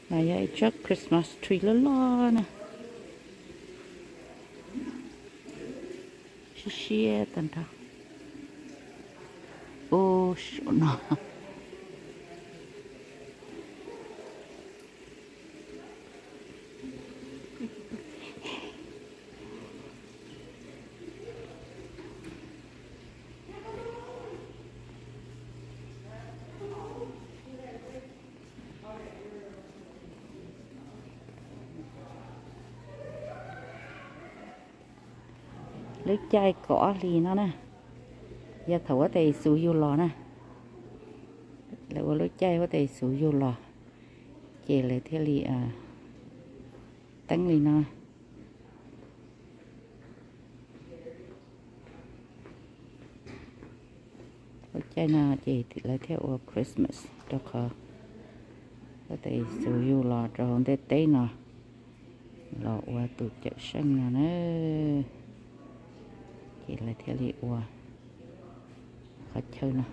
No yog ib tsob Christmas tree loj loj na, siab siab tag nrho. Ub, saum no. Lub caij kaum ob hlis no na, yog thaum huab tais Yexus yug los na. Lawv ua lub caij huab tais Yexus yug los, ces lawv thiaj li teeb li no. Lub caij no ces lawv thiaj ua Christmas, rau qhov huab tais Yexus yug los rau hauv ntiaj teb no, los ua tus cawm seej no na, ces lawv thiaj li ua qhov chaw no.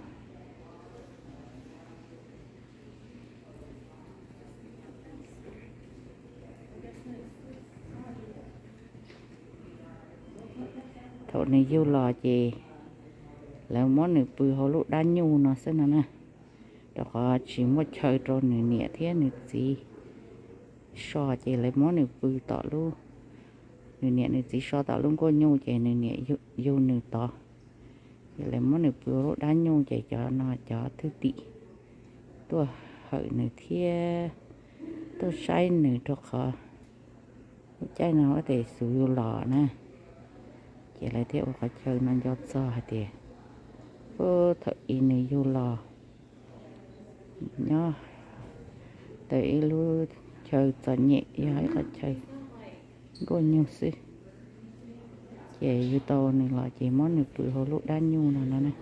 Thaum nws yug los ces lawv muab nws pw hauv lub dab nyuj no xwb no na, rau qhov tsis muaj chaw rau nws niam thiab nws txiv so, ces lawv muab nws pw tom lub, nws niam nws txiv so tom lub nkuaj nyuj ces nws niam yug nws tod. Ces lawv muab nws pw hauv lub dab nyuj ces cov no cov thwj tim tuaj hawm nws thiab tuaj saib nws, rau qhov lub caij no huab tais Yexus yug los na, ces lawv thiaj ua qhov chaw no nco txog hais tias, ub, thaum ub nws yug los nyob tau ib lub chaw txom nyem, yog ib qhov chaw nkuaj nyuj xwb, ces yug tau nws los ces muab nws pw hauv lub dab nyuj no no na.